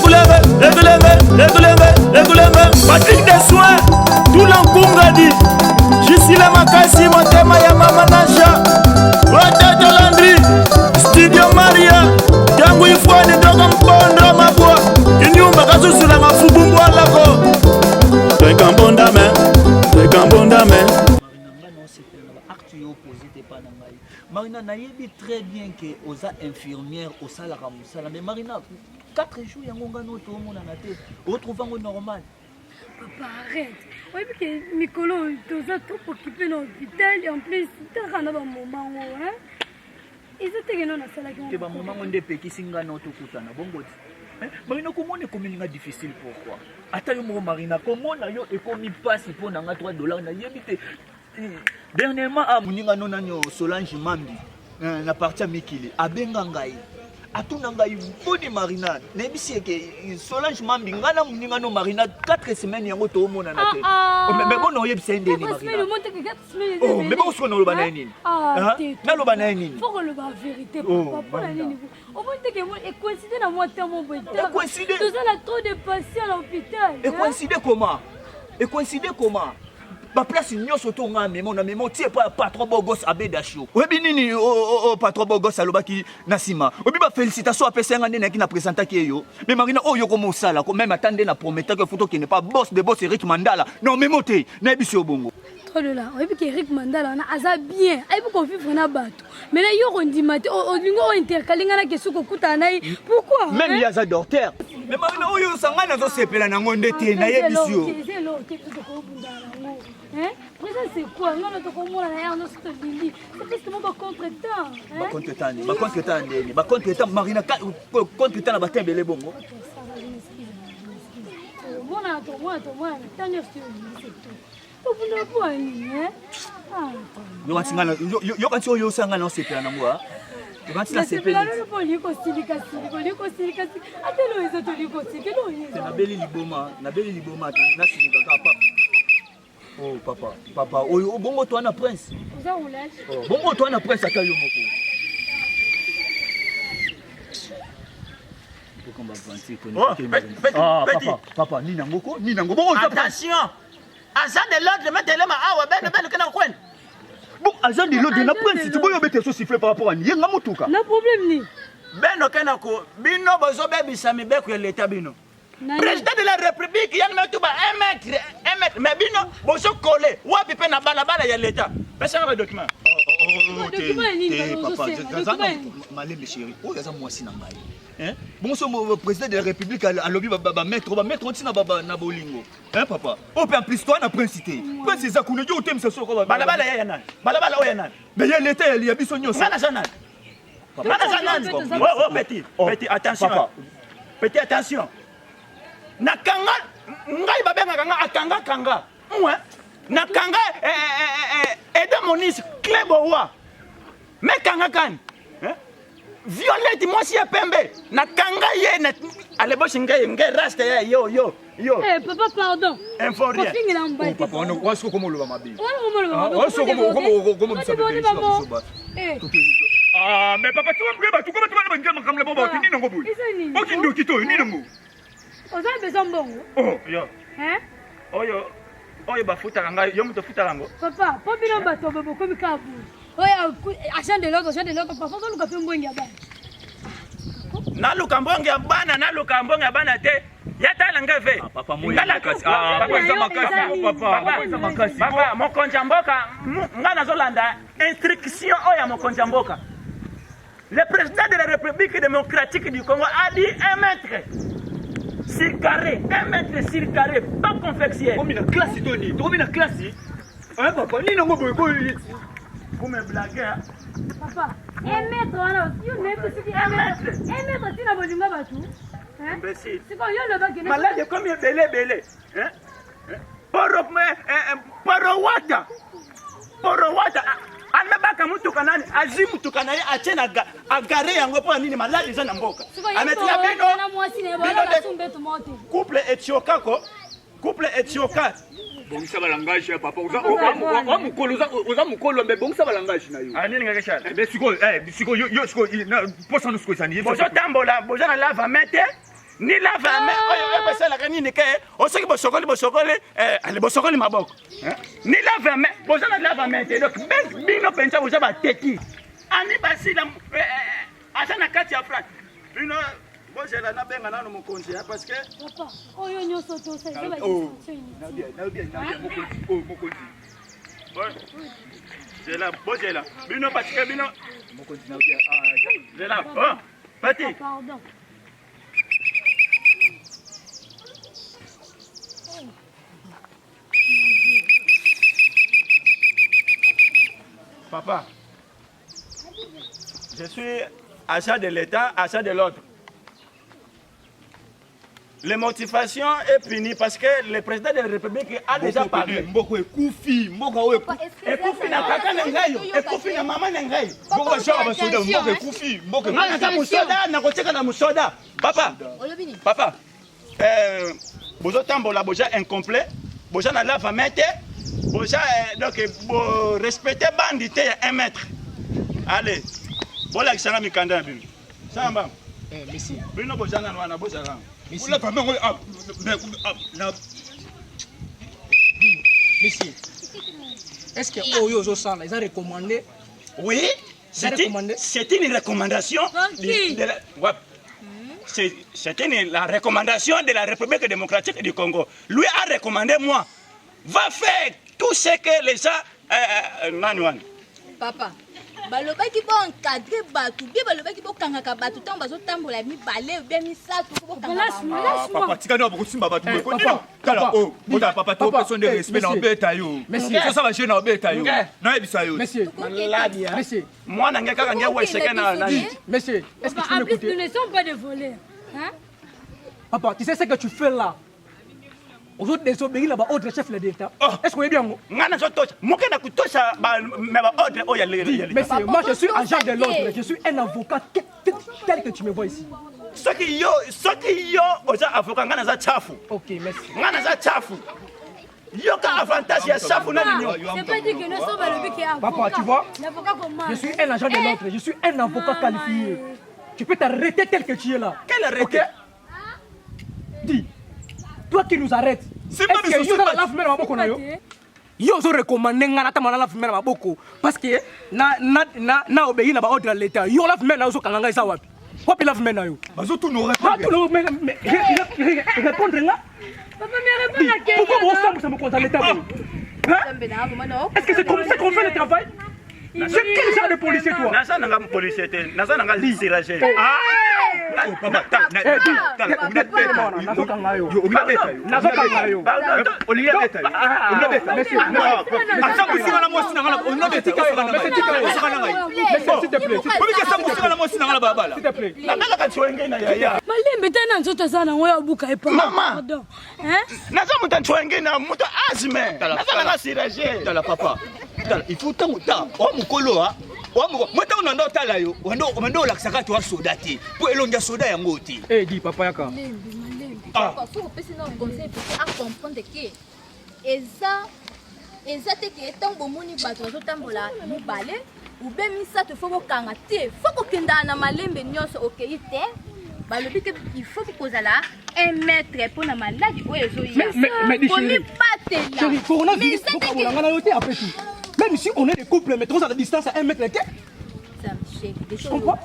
Ekulenge, ekulenge, ekulenge, ekulenge. Patrick Dessoin, Tula Nkungadi, Jisila Makasi, motema ya mama Nasha, Watoto Landry, Studio Maria, Tangu Ifwani Dogo Mpondo Mabwa, Kinyumba Kasusula Mafubu Mbwalako. Tweka mbonda me, tweka mbonda me. Marina nga naosepela na baacte yo opose te epa na ngai Marina nayebi très bien ke oza infirmière osalaka mosala mais Marina 4 jours yango nga no tomonana te otrouve yango normal Papa arrête oyebi ke mikolo oyo toza trop occupé na hôpital en plus kaka na bamoma ngo hein eza teke no nasalaki te bamoma ngo nde epekisi nga no tokutana bongo ti Marina komona ekomeli nga difficile pourquoi ata yo moko Marina komona yo ekomi mpasi mpo na nga 3 dollars nayebi te Dernièrement ah moninga no nani Solange Mambi eh, na parti ya mikili abenga ngai atuna ngai boni Marina nayebisi eke Solange Mambi ngai na moninga no Marina 4 semaines yango toomonana te ah, ah. Mais bona oyebisa ye ndeni Marina oh, mais bongo sikoyo naloba na ye nini ah, naloba na ye nini faut koloba vérité papa mpo na nini omoni te ke ecoïncide na mwa temps mo boye toza na trop de patient na hôpital ecoïncide comment ecoïncide comment baplace nyonso to nga memo na memo tie epai ya patron bogos abedasho oyebi nini o patron bogos alobaki na nsima oyebi bafélicitation apesa yanga nde nayaki na présentaki ye yo me marina oyo okoma osala ko meme ata nde na prometaki yo fo tokende pa boss de boss eric mandala na memo te nayebisi yo bongo Tolola, oyebi ke Eric Mandala wana aza bien, ayebi ko vivre na bato. Mais na yo kondima te, olingo o intercaler nga na question kokutana na ye. Pourquoi? Même ye aza docteur. Mais marina oyo osanga nazosepela nango nde te nayebisi yo. Eza eloko te biso tokobundana nango. Hein? Présent c'est quoi? Nga na tokomona na yango soki tolingi. C'est presque mo ba contre-temps. Ba contre-temps nini? Ba contre-temps ndeni? Ba contre-temps Marina contre-temps na batin ebele bongo. Tomona tomona tomona ntango nyonso tolingi c'est tout. Obunda mpo ya nini? Yokanisi oyo osala ngai naosepela nango yokanisi nasepela mpo olingi kosilika silika olingi kosilika ata elo eza tolingi kosilika elo eza nabeli liboma nabeli liboma te nasilika kaka pa oh papa papa oyo bongo to wana prince oza roulage oh, bongo to wana prince ata yo moko Oh, papa, papa, nini yango ko? Nini yango? Bongo attention. Agent de l'ordre metelema awa beno beno kena kwenda. Bon, agent de l'ordre na prince tu boyo bete so siffler par rapport à ni yenga mutuka. Na problème ni. Beno kena ko bino bozo bebisa mibeko ya leta bino. Président de la République yani metuba 1 mètre 1 mètre mais bino bozo coller wapi pe na balabala ya leta. Pesa nga ba document. Malembe chérie, oyo aza mwasi na ngai. Hein? Bongo so président de la République alobi ba maître ba maître ntina na bolingo. Hein papa? Oh pe en plus toi na prince te. Prince eza kuna yo otemisa soko ba. Balabala ya nani? Balabala oyo ya nani? Mais ya leta ya ya biso nyoso. Nga naza nani? Nga naza nani? Oh, oh petit, oh, petit attention. Papa. Petit attention. Nakanga ngai babengaka nga akanga kanga. Mwe. Nakanga eh, eh, eh, eh, Eda Monis Cleboa. Mais kanga kani? Hein? Violette mwasi ya pembe nakanga ye na aleboshi ngai ngai rasta ya yo yo yo eh papa pardon inforien kofingela mobali oh, papa wana wasi ko moloba mabe wana ko moloba mabe wasi ko ko ko bisa bebe eh ah mais papa tu vas me tu comment tu vas me dire makambo na bobo nini ngo boye okindoki to nini ngo oza besoin mbongo oh yo hein oyo oyo bafutaka ngai yo moto ofutaka yango papa mpo bino bato boye bokomi kaka boye oyo agent de l'ordre agent de l'ordre papa ozoluka mpe mbongi ya bana naluka mbongo ya bana naluka mbongo ya bana te ya tala ngai ve papa mokonzi ya mboka ngai nazolanda instruction oyo ya mokonzi ya mboka Le président de la République démocratique du Congo a dit un mètre sur carré, un mètre sur carré, pas confectionné. Tokomi na classe to nini? Tokomi na classe. Hein papa, nini yango boye boye? Vous me blaguez hein? Papa, un mètre wana yo nayebi soki un mètre. Un mètre tina bolingo bato. Hein? Imbécile. Sikoyo yo olobaki malade ekomi ebele ebele. Hein? Poro eh, eh, porowata porowata amebaka mutuka nani azwi mutuka na ye atie na agare yango mpo na nini maladi eza na mboka ametina bino bino couple etiokako couple etioka bongisa balangage ya papa oza mokolo oza mokolo mbe bongisa balangage na yo ah, nini ngake shana eh, sikoyo eh, sikoyo yo sikoyo posa no sikoyo ezani bozotambola boza na lava me te. Ni lave à main oyo oyo basalaka nini ke osoki bosokoli bosokoli eh, ale bosokoli maboko eh? Ni lave à main boza na lave à main te donc bino mpenza boza bateki ani basila eh, eh, aza na kati ya France bino bozela nabenga nano mokonzi eh, parce que papa oyo nyonso tosa eza ba Oh. distraction inutile. mokonzi zela bozela bino parce que bino zela oh, pati Pardon. Papa, je suis agent de l'État, agent de l'ordre. Les motivations est punie parce que le président de la République a déjà parlé. Mboko ekufi, mboka oyo ekufi na kaka na ngai, ekufi na mama na ngai. Mboko bashaka basoda, mboka ekufi, mboka Nga naza musoda, nakotika na musoda. Papa, papa, euh, bozotambola boza incomplet, boza na lava main te, boza euh, donc bo respecter bandi te ya 1 mètre. Allez, bolakisa nga mikanda na bino. Samba. Eh, monsieur. Bino boza nanu wana bozala. Monsieur. Olapa mango ah, ah, na Monsieur. Est-ce que oyo ozosala eza recommandé? Oui, C'est c'est une, recommandé? c'est une recommandation. Tranquille. De la, ouais. C'est c'est une, la recommandation de la République démocratique du Congo. Lui a recommandé moi. Va faire tout ce que les gens. Nani wana. Papa, balobaki bo encadre bato bie balobaki bokangaka bato ntango bazotambola mibale bie misato po bokanga Lâche-moi, bango. Ah, papa lâche-moi. tika nao bokosimba bato Eh, boye papa, Nino, tala papa, oh botala papa papa, topesa nde eh, respect na monsieur. obeta yo Monsieur. tosala je na obeta yo Nge. nayebisa yo Monsieur, Maladi, hein. monsieur, Mwana nge kaka nge weseke na nani. monsieur, est-ce que tu Papa, peux en plus, nous m'écouter? ne sommes pas des voleurs. Hein? Papa, tu sais ce que tu fais là? Ozo désobéir là-bas, autre chef de l'État. Est-ce qu'on est bien? Nga nazotosha. Moke na kutosha ba me ba ordre oyo ya le- ya le- Monsieur, moi je suis agent de l'ordre, je suis un avocat tel- tel tel que tu me vois ici. Soki yo soki yo oza avocat nga naza chafu. Ok, merci. Nga naza chafu. Yoka avantage ya chafu na nini. C'est pas dit que nous sommes le qui est avocat. Papa, tu vois? L'avocat comment? Je suis un agent de l'ordre, je suis un avocat qualifié. Tu peux t'arrêter tel que tu es là. Quel arrêté? Ok? Dis, toi qui nous arrêtes, C'est pas est-ce que des yo sous- na lave main na maboko na yo? Yo ozo recommander nga natamba na lave main na maboko parce que na na na na obéir na ba ordre ya l'État. Yo lave main na yo ozokanga nga eza wapi? Wapi lave main na yo? bazotuna Batuna mais mais répondre nga. Papa, mais réponds la question. Pourquoi bosambwisa mokonzi ya l'État boye? Hein? Nzambe na nga, mama, Est-ce que c'est comme ça qu'on fait le travail? C'est quel genre de policier toi? Naza nanga policier te, naza nanga sirage. papa tala Eh, dis, tala Papa, nazokanga yo. olinga beta yo Nazokanga yo. olinga beta yo olinga beta Monsieur, asambusinga na mwasi na nga olinga beta Monsieur, tika yo. osaka na ngai Monsieur, s'il te plaît, s'il te obiki asambusinga na mwasi na nga na balabala S'il te plaît. Namelaka ntswenge na yaya. malembe te na nzoto aza nango ya obuka ye Mama. pardon hein? Naza moto ntswenge na moto asme. Tala, Naza nanga sirage. tala papa tala il faut ntango ta oa mokolo a oa mokolo mo ntango nanda otala yo wanda olakisaka te oa soda te mpo elongi ya soda yango te Eh, dis, papa yaka. Malembe, malembe. Ah. Papa, faut kopesa na conseil pour a comprendre que eza eza te ke ntango bomoni bato bazotambola mibale ube misato fo bokanga te fo kokendaka na malembe nyonso okei te balobi te il faut kozala 1 mètre mpona maladi oyo Mais, dis, chérie. ezoya Chérie, coronavirus, Mais pourquoi c'est on a un après tout? Même si on est des couples, mais trop à la distance à 1 mètre, ok? Je comprends.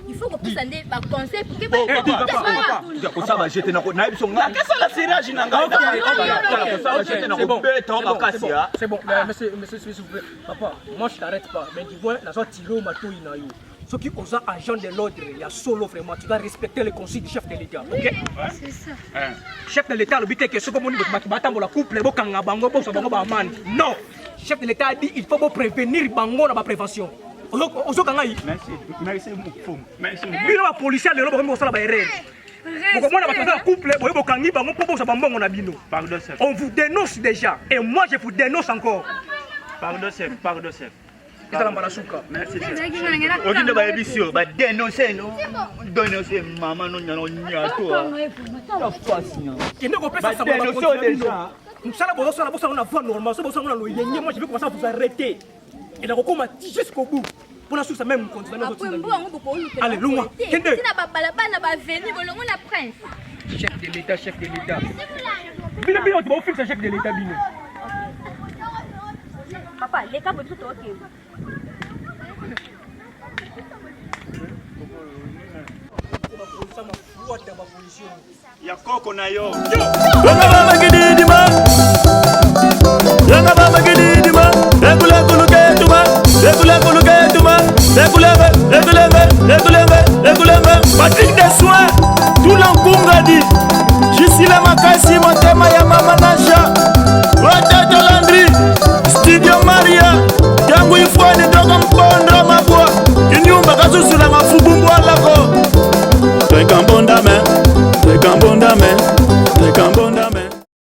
Il faut kopesa nde baconseil pour ke Oh, papa, papa, kosala jete na nayebi so nga Nakesala sirage na ngai. kosala jete na C'est bon, kobeta c'est bon, makasi c'est bon, ah. C'est bon, mais monsieur, monsieur, s'il vous plaît. Papa, moi je t'arrête pas. Mais tu vois, la tiré au matou inayo. Ceux qui osent agent de l'ordre, il y a solo vraiment, tu dois respecter les consignes du chef de l'État. Ok? C'est ça. Chef de l'État, le but est que ce que mon batambo la couple, bo kanga bango, bo sa bango ba amende. Non! Chef de l'État a dit il faut bo prévenir bango na ba prévention. Ozo kanga yi. Merci, merci Mfumu. Merci. Bino ba policier lelo bokomi kosala ba erreur. Bokomona bato baza na couple, boye bokangi bango mpo bozwa bambongo na bino. Pardon chef. On vous dénonce déjà et moi je vous dénonce encore. Pardon chef, pardon chef. Ezala mbala suka. Merci chef. oki nde bayebisi yo badenonse no denonse mama no nyana nyato Kende kopesa sango na Ba bakonzi na dénonce bino. déjà. Mosala bozosala bosala na voie normale, so bosala na loyenge, moi je vais commencer à vous arrêter. Et nakokoma jusqu'au bout. Mpo nasukisa meme mokonzi na Apres mbongo yango bokolukela Allez, longwa. Kende. Tina babalabala na baveni bolongo na prince. Chef de l'État, chef de l'État. Bino bino bato baofingisa chef de l'État bino. Papa, leka boye biso tokende. Ya koko na yo. Bonga baba kididima.